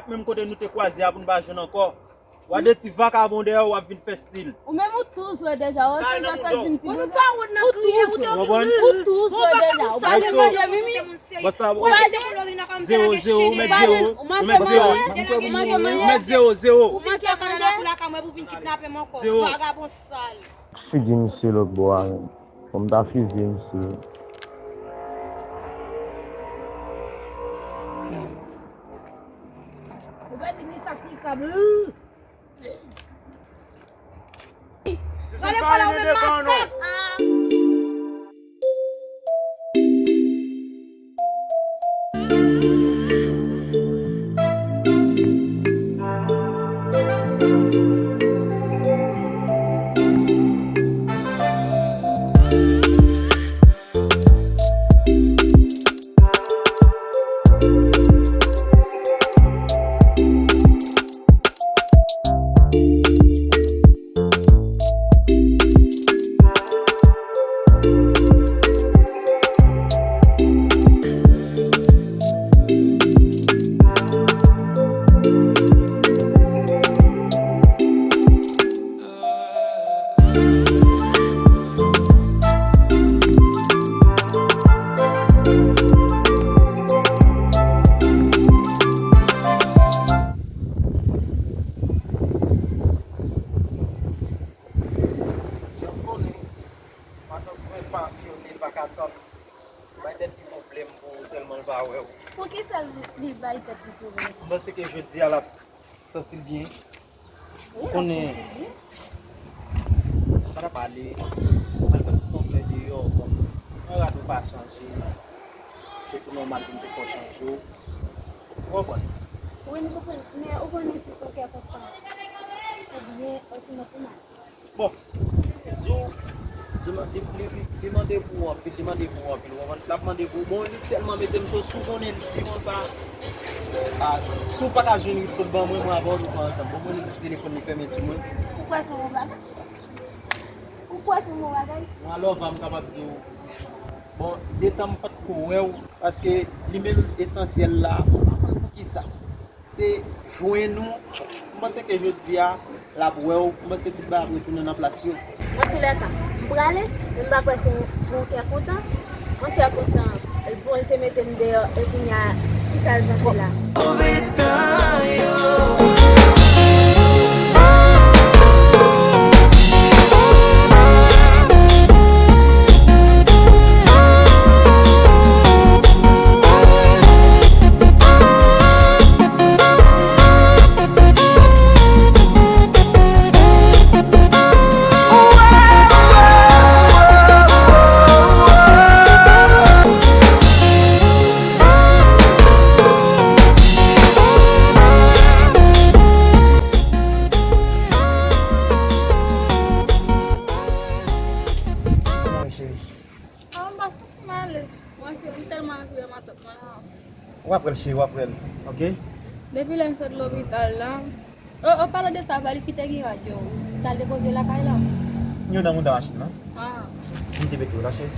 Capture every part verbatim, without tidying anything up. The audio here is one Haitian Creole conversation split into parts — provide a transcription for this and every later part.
Menm kote nou te kwaze a pou n pa jwenn ankò. W a de ti vakabon dèyè w, w ap vin fè stil. Ou menm ou tou swe deja, ou Sa e nan sa mouda w. Di m ti Bon, nou bouzen. Pa wont nan Ou kriye, tou ou te swe. Konprann? Ou tou swe deja. Ou Bon, pa so, manje mimi. Bòs la, Ou pa de Zero, zero, ou mèt zero, ou mèt zero, ou mèt zero, zero. Ou manke manje. Ou vin kidnape m ankò, Zero. Vagabon sal. Figi misye lòt bò a menm. Fò m ta fizye misye. Ou pa di ni sa ki kab. Si se pa li nan devan nou. Jan w konnen, matant mwen pasyone, l pa ka tann. Bay tèt li pwoblèm pou ou tèlman l pa wè w. Poukisa li bay tèt li pwoblèm? M panse ke jodi a l ap santi l byen. Wi, l ap Konnen, santi l byen. Sa pa ta pale, malgre tout sa w fè deyò, bon, mwen rate w pa chanje. Se tou nòmal pou m te fè w chanje w. Ou konprann? Wi, m konprann. Men ou konnen si se yon kè kontan, ou byen, osinon pou mal. Bon, di w, li mande, li, li, li mande pou ou anpil, li mande pou ou anpil, ou konprann? L ap mande pou ou. Bon, li sèlman mete m sou, si w konnen li di konsa, a, si w pa ka jwenn li, fout ban mwen, mwen avè w, nou pran ansanm. Bon, mwen li di telefòn li fèmen sou mwen. Ou kwè se yon bagay? Ou kwè se yon bagay? Mwen alò, va m kapab di w, bon, detan m pa t ko wè w, paske li menm esansyèl la, mwen pa konn poukisa. Se jwenn ou. M panse ke jodi a, l ap wè w. M panse tout bagay ap retounen nan plas yo. Antoulèka, m prale, men m pa kwè se pou yon kè kontan. Yon kè kontan, bon, l te mete m deyò, e kounye a, kisa l panse la? Kòman w ye, cheri? Ah, m pa santi m alèz. Mwen, m tèlman anvi wè matant mwen an. W ap wè l, cheri, w ap wè l, oke? Depi lè m sot lopital la. Oh, oh, palan de sa, valiz ki te gen rad yo, ou t al depoze yo lakay la? Yo nan mouda machin nan. Ah. M te mete yo la, cheri.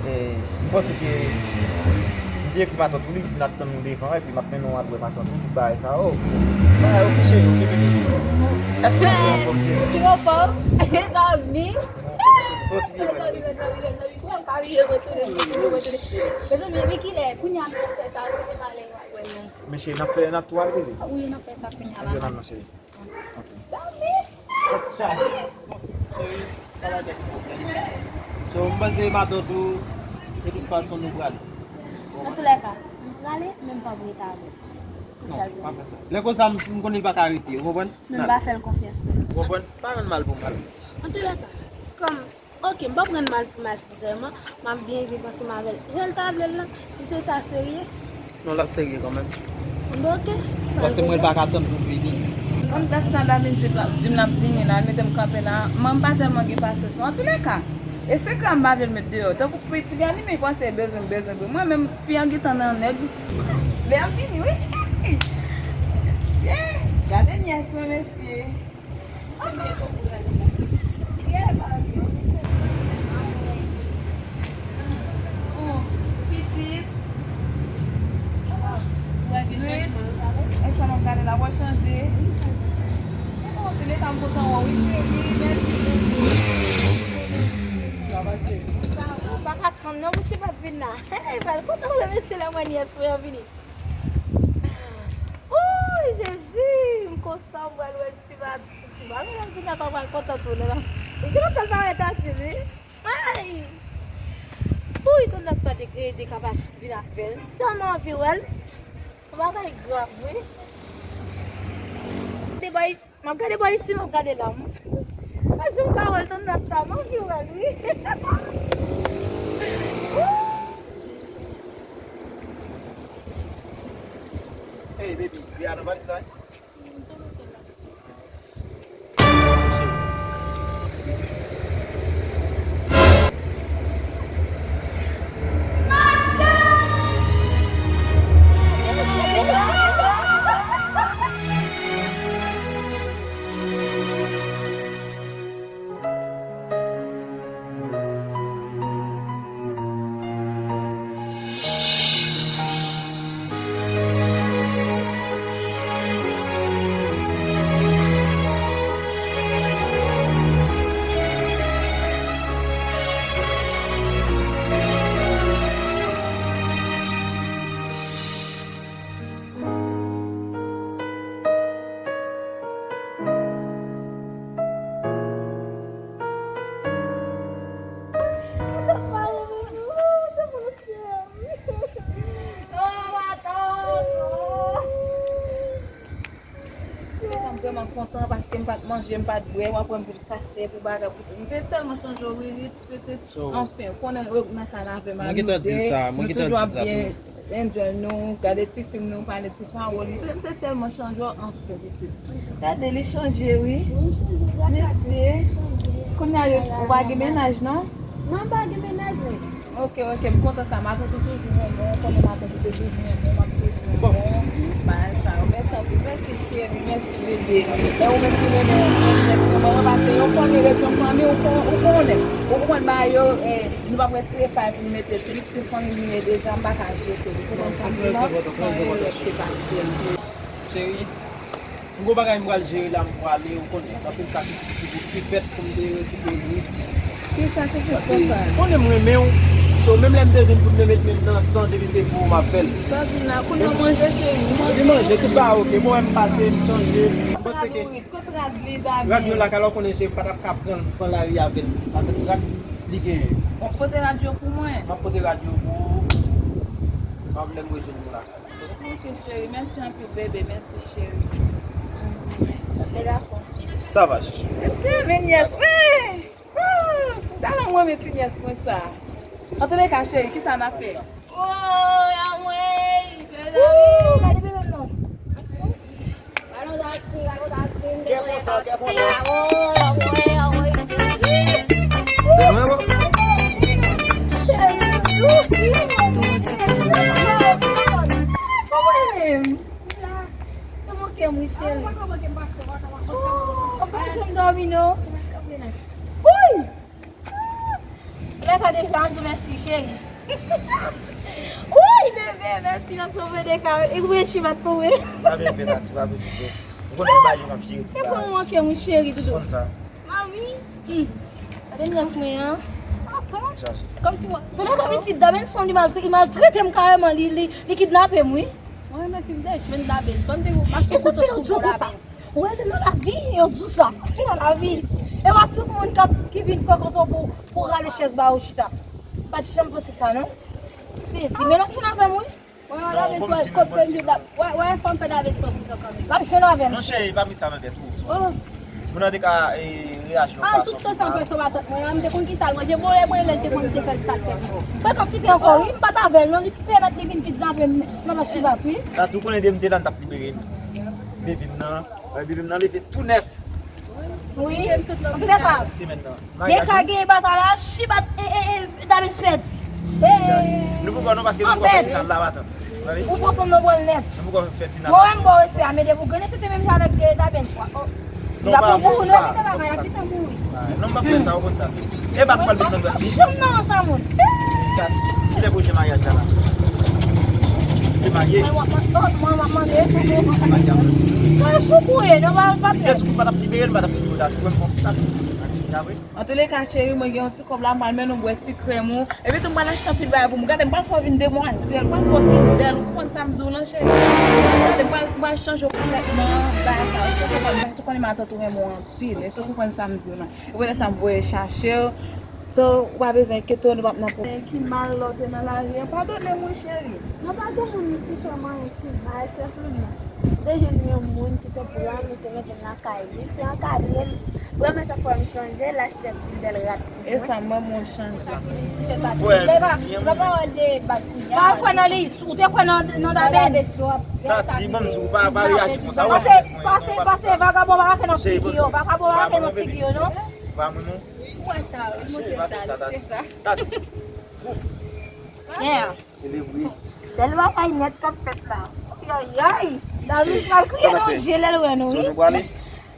E, m panse ke m te ekri matant ou, li di n ap tann ou devan, epi m ap mennen w al wè matant ou, tout bagay sa, oh. Bagay, oke, cheri, oke, bebe. Èske w ap pran anfòm, cheri? Si w anfòm, e sa ap vin. Fè yon ti vire mwen, bebe. Mezanmi, men kilè? Kounye a, men fè sa, ou te pale, w ap wè l. Men cheri, n ap fè, n ap tou ale, bebe? Wi, n ap fè sa kounye a la. Ok, n al non, cheri. Ok. Sa vle. Bon, cheri, pa bay tèt ou pwoblèm. So, m panse matant ou, de tout fason, nou prale. Antoulèka, m prale, men m p ap rete avè w. Non, pa fè sa. Lè konsa, m, m konnen l pa ka rete, ou konprann? Men m pa fè l konfyans tou. Ou konprann? Pa rann mal pou mal. Antoulèka, kòm Ok, m p ap rann mal pou mal vrèman. M ap byen viv ansanm avè l jan l ta vle l lan. Si se sa serye. Non, l ap serye kanmenm. Bon, ok. Paske mwen, l pa ka tann pou m vini. Konn dat sa Damien di, di m l ap vini la, l mete m kanpe la. Mwen, m pa tèlman gen pasyans non. Antoulèka, e sekrè a m pa vle l met deyò. Tankou pou, pou Dani, men panse bezwen, bezwen, bezwen. Mwen menm, fi an gentan nan nèg. Men ap vini, wi. Mesye, gade nyès mwen, mesye. Pitit. Grid. E sa m ap Lè la w ap chanje. Mwen kontan, lè sa m kontan wè w, wi, cheri. Mèsi, Bondye. Sa va, cheri? Sa va, pa ka tann non pou Chibat vin la. Hey, pral kontan wè mesye la, mwen, yès mwen an vini. Woy, Jezi, m kontan, m pral wè Chibat. Chibat, mwen vin la, pa pral kontan tou, lè la. Li gen lontan l pa wè Tati, wi. Ay! Woy, tonnè sa de, de kapach vin avè l. M tèlman anvi wè l. Se bagay grav, wi. De bò, m ap gade bò isi, m ap gade la. Pa janm ka wè l, tonnè sa, m anvi wè l, wi. Hey, baby, we are nobody side. M vrèman kontan paske m pa t manje, m pa t bwè, w ap wè m vin kase pou bagay, pou tout. M te tèlman chanje w, Ririt, pitit. Anfen, w konnen, w nan kay la avè m, nou toujou ap byen enjoy nou, gade ti fim nou, pale ti pawòl. M te, m te tèlman chanje w, anfen, pitit. Gade, li chanje, wi. Mesye, kounye a, ou pa gen mennaj, non? Non, m pa gen mennaj, non. Ok, ok, m kontan sa. Matant ou toujou renmen w, ou konnen matant ou te toujou renmen w, m ap toujou renmen w. Bagay sa yo. Mèsi anpil, mèsi cheri, mèsi bebe. E ou menm ki mennen yon jès pou mwen, mwen pase yon fanmi ret yon fanmi, ou kon-, ou konnen. Ou konprann bagay yo, e, nou p ap retire pay pou nou mete trip, si fanmi vin ede sa, m pa ka jete li. Ou konprann sa m di la? San yon lòt ki pase. Cheri, m gon bagay m pral jere la, m prale, ou konnen, anpil sakrifis ki pou, ki fèt pou m te rekipere Ririt. Ki sakrifis konsa? Ou konnen m renmen w, so menm lè m te vin pou m te met men m nan san, depi se pou ou m ap fè l. Sa di la, kounye a w manje, cheri, ou manje? Li manje, tout bagay oke, bon, m pase, m chanje. M panse ke rad yo lakay la, ou konnen, cheri, m pa t ap ka pran l, pran lari avè l, avèk rad li genyen. W ap pote rad yo pou mwen? M ap pote rad yo pou ou, pa vle m rejwenn nou lakay. Ok, cheri, mèsi anpil, bebe, mèsi, cheri. Mèsi, cheri. Sa va, cheri? Mèsi, men nyès mwen. Ooh, tèlman mwen renmen ti nyès mwen sa. Antouleka, cheri, kisa n a fè? Ooh, anmwey, mezanmi. Ooh, gade bebe m non. Ou pa janm dòmi non. Woy! Lè sa deja, ann di mèsi, cheri. Woy, bebe, mèsi nan sove de ka. E ou mèsi bat pou mwen. Pa bezwen, Tati, pa bezwen. Ou konnen bagay yo m ap jere tout bagay. Ou manke m, cheri, doudou. Konn sa. Mami. Hmm. Gade nyès mwen an. Kòmsi wè. Tande kòm pitit Dabens fanm li maltre-, li maltrete m kareman, li, li, li kidnape m, wi. Mwen renmen si m te jwenn Dabens. Kòm te mache kontan sou bò Dabens. Ou wè, nan lavi, yo di w sa. Nan lavi. E pa tout moun k ap, ki vin frekante w pou, pou rale chèz ba ou chita. Pa t janm panse sa, non. Sezi. Men l ap jwenn avè m, wi. Wè, wè, Dabens, wè, kot ke m jwenn la. Wè, wè, fò m fè Dabens konfyans ankò, men. L ap jwenn avè m. Non, cheri, pa met sa nan tèt ou. Oh. Moun nan te ka, e, reyaji yon fason. Tout tan sa m fè sou matant mwen an, m te konn kisa l manje. Bon, lè mwen, lè l te konn te fè l sa l fè byen. Frekans li te ankò, wi. M pa t avè l, non. Li pèmèt li vin kidnape m nan Bachibat, wi. Tati, ou konnen depi m te la, m t ap libere bebe m nan. Bebe m nan leve tou nèf. Wi. An tou ka, semèn nan. Deka genyen batay la, Chibat, e, e, e, Dabens pèdi. Nou poko non, paske nou poko fè final la, matant. Ou pran fanm nan pran l nèt. Nou poko fè final la. Mwen, m ba w respè a, men depi w grennen tete menm jan avèk, e, Dabens. Non, pa pou ou, non, kite bagay la, kite m mouri. Non, m pa fè sa, ou konn sa. E bat pral met nan dwèt li. Chanm nan sa moun. Kilè pwojè maryaj la la? Mwen w ap mande, mwen w ap mande, e sou kou ye, non, pa, pa. Si te sou kou pa t ap libere l, pa t ap libere l, si mwen fè sa, sa vre. Antouleka, cheri, mwen gen yon ti kòb la, m pral mennen w bwè ti krèm ou. Epi tou, m pral achte anpil bagay pou mwen. Gade, m pral fè w vin demwazèl, m pral fè w vin bèl. Ou konprann sa m di w lan, cheri? Gade, m pral, m pral chanje w konplètman bagay sa yo. Si w konprann, paske w konnen matant ou renmen w anpil. Èske w konprann sa m di w lan? E poutèt sa m voye chache w. So, ou pa bezwen enkyete w, nou p ap nan pwoblèm. Ki mal lè w te nan lari an? Padone m wi, cheri. Non, pa gen moun ki fè m anyen ki mal, senpleman. M te jwenn yon moun ki te pran m, li te mete m lakay li, li te ankadre m. Vrèman, sa fè m chanje, l achte yon ti bèl rad pou mwen. E sa, mwen, mwen chanje. Frè, pa pawòl de bak kounye a. Pa kwè nan li, ou te kwè nan, nan Dabèn? Tati, ban m di w, pa, pa reyaji konsa. Pase, pase, pase, vagabon pa ka fè nan figi yo, vagabon pa ka fè nan figi yo, non. Pa mwen, non. Ou wè sa, wi, montre sa, montre sa. Tati. Yeah. Se le bri. Bèl bagay nèt k ap fèt la. Ay, ay. Dalis pral kriye nan je lè l wè nou, wi. So, nou prale?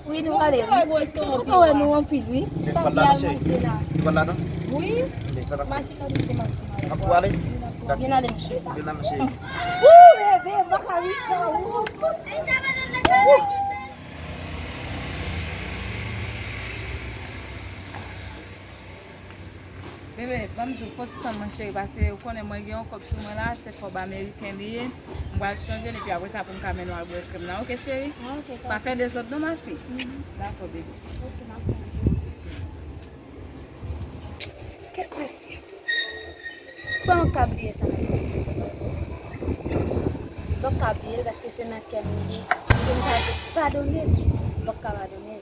Wi, nou prale, wi. Ou wè nou anpil, wi. Nou pral ladan, cheri? Nou pral ladan? Wi. Machin nan vin se machin nan. N ap prale? Vin ale, monchè. Vin la, monchè. Ou, bebe, m pa ka ri sa, ou. Bebe, ban m di w, fò ti tann mwen, cheri, paske ou konnen mwen gen yon kòb sou mwen la, se kòb ameriken li ye. M pral chanje l, epi apre sa pou m ka mennen w al bwè krèm nan, oke, cheri? Ah, oke, pa fè dezòd non, ma fi. Mhm. Dakò, bebe. Oke, m ap chanje. Kèt mesye. Pran yon kabriye sa. Bon, kabriye, paske se nan kè m li ye. Paske m sa di padone, m p ap ka padone.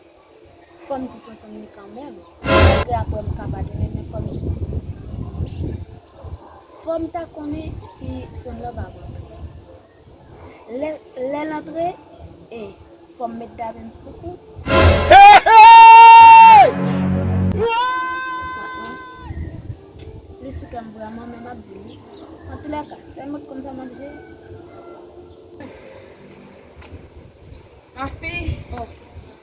Fò m di tonton m li kanmenm. Malgre apre m ka padone, men fò m di tonton m li kanmenm. Fò m ta konnen si Sonlove ap antre. Lè, lè l antre, e, fò m met Daben sou kou. Hey, hey! Li sou kè m vrèman, men m ap di li. Antoulèka, sèl mwen k konn sa m ap jere. Mafi, oh,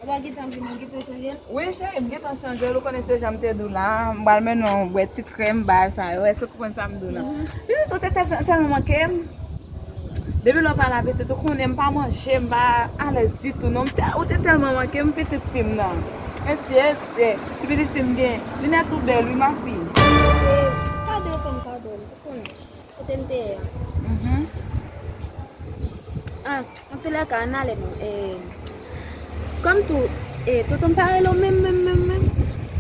ou pa gentan vin, ou gentan chanje l? Wi, cheri, m gentan chanje l. Ou konnen se jan m te di w la. M pral mennen w bwè ti krèm, bagay sa yo. Èske w konprann sa m di w la? Mhm. Pitit, ou te tèl-, tèlman manke m. Depi lè w pale a pitit, ou konnen m pa manje, m pa alèz ditou, non. M tè-, ou te tèlman manke m, pitit fi m nan. Mesye, eh, ti pitit fi m gen linèt ou bèl, wi, mafi. Eh, kado fè m kado, ou konnen. Kote m te ye a? Mhm. Ah, antoulèka, ann ale non. Eh, kòm tou, eh, tonton m pa rele w menm, menm, menm, menm.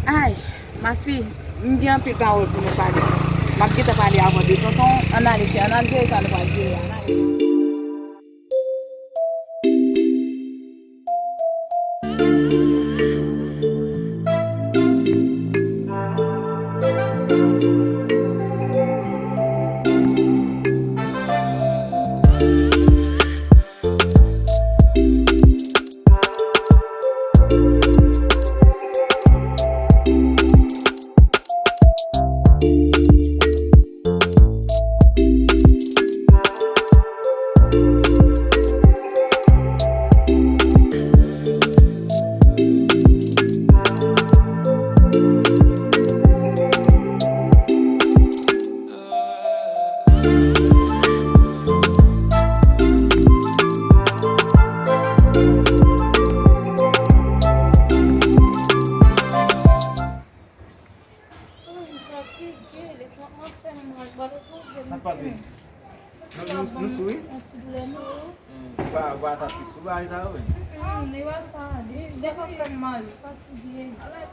Ay, mafi, m gen anpil pawòl pou nou pale. M ap gentan pale avè w de tonton. Ann ale, chè, ann al jere sa nou pral jere a. Ann ale. Oh, m fatige, leson an fè m mal, m pa repoze, mesye. Sa k pase? Nou, nou, nou sou, wi? Yon ti doulè, non? Hmm, ou pa, ou pa santi sou bagay sa yo, wi? Mm, mm, li pa sa, li, li pa fè m mal, fatige.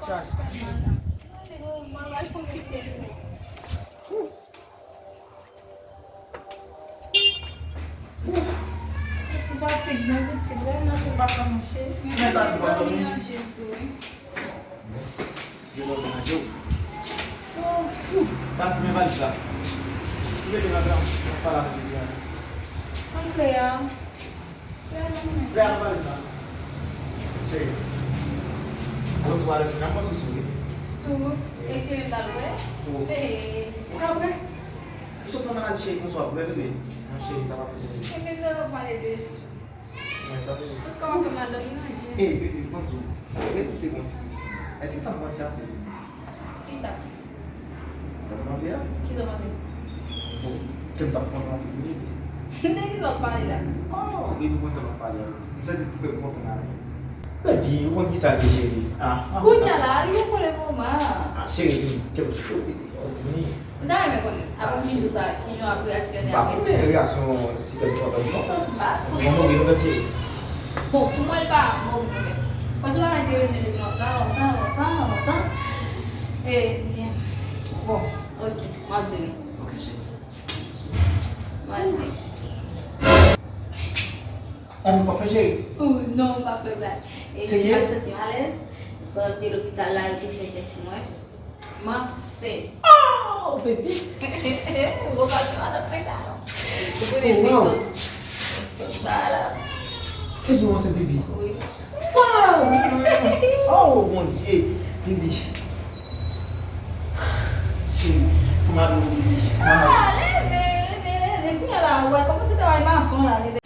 Sa fè m mal. Fè m mal, konplike. Ou fatig, non, pitit, wè, mache pa ka mache. Ki jan w ta sou pa dòmi? Manje tou, wi. Yo dòmi nan je w. Oh. Pati men valiz la. Ou mete nan gran, mwen pale avèk li a. Antre a. Klè a nan valiz la. Cheri. Sot sou alèz, kounya mwen sou sou, wi. Sou, e ke l al wè? Ou ka wè? Ou sot nan maladi cheri konsa w ap wè bebe. Mon cheri, sa pa fè bebe. E bebe w ap pale de sou. Mwen sa bebe. Sot kòman fè mal dòmi nan je. E bebe, ban m di w. Mwen tou te gon ti pitit. Èske sa m panse a se li? Kisa? Sa m panse a? Kisa w panse? Bon, kè m t ap kontan anpil wi bebe. De ki sa w ap pale la? Oh, baby, konn sa m ap pale a. M santi m fè m kontan la. Baby, ou konn ki sa l ye, cheri? Ah, ah, Kounye a la, ah, li gen pwoblèm moman. Ah, cheri, di m, kèlkeswa, baby, ou di m. M ta renmen konnen, apre m fin di w sa, ki jan w ap reyaksyone apre. M pa konnen reyaksyon si kèlkeswa, m kontan. M pa konnen. Bon, move nouvèl, cheri. Bon, pou mwen, li pa move nouvèl. Paske w pa mèt te renmen depi lontan, lontan, lontan, lontan. Ebyen, bon, ok, m ap di li. Ok, cheri. Mèsi. Ann, ou pa fè, cheri? Oh, non, m pa fè blag. E, serye? M pa santi m alèz. Pandan m te lopital la, yo te fè tès pou mwen. M ansent. Oh, baby! Ou pa di madanm fè sa, non. Ou konnen fi sot, sot ba la. Se pou ansent, baby? Wi. Wow! Oh, Bondye! Baby. Cheri, pou m ap leve, baby. Ah, leve, leve, leve. Kounye a la, ou pral kòmanse travay mason la, leve.